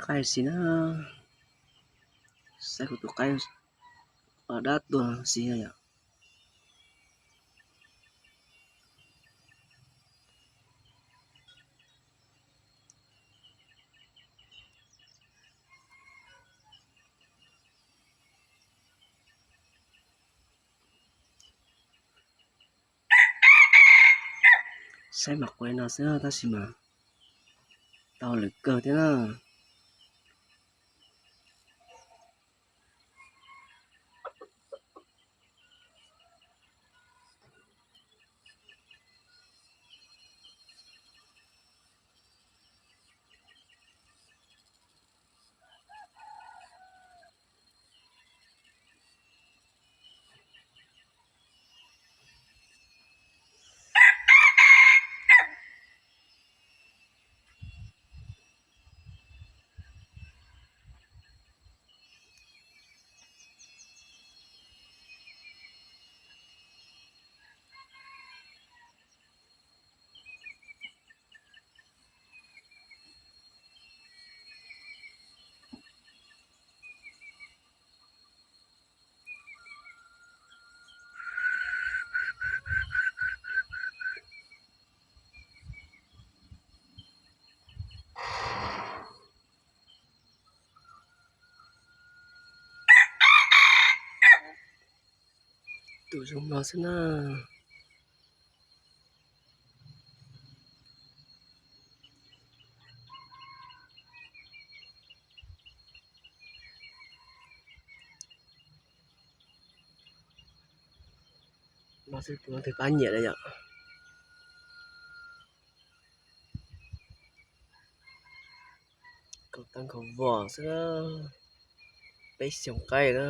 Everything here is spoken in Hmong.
Qaib xis na, saib kuv tus qaib dab tuag xis yom. Saib mas quav no xwb tab sis mas tau lwm kawg thiab na. Tus zoo no xwb na. Mas xwb tus no twb pab nyiam lawm yom. Kaum tawb kaum vos xwb, peb xyoos qaib na.